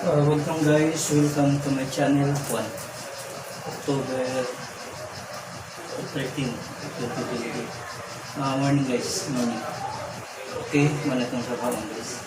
Welcome guys, welcome to my channel 1 October 13, 2020. Morning guys, morning. Okay, wala itong trabaho, guys.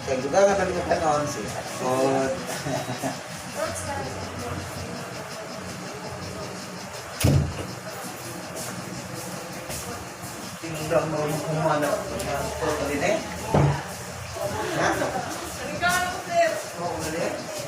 Kaya juga ka talaga kanon si Akot. Tingnan mo yung kumana. Ito din eh. Ha? Oo, dali.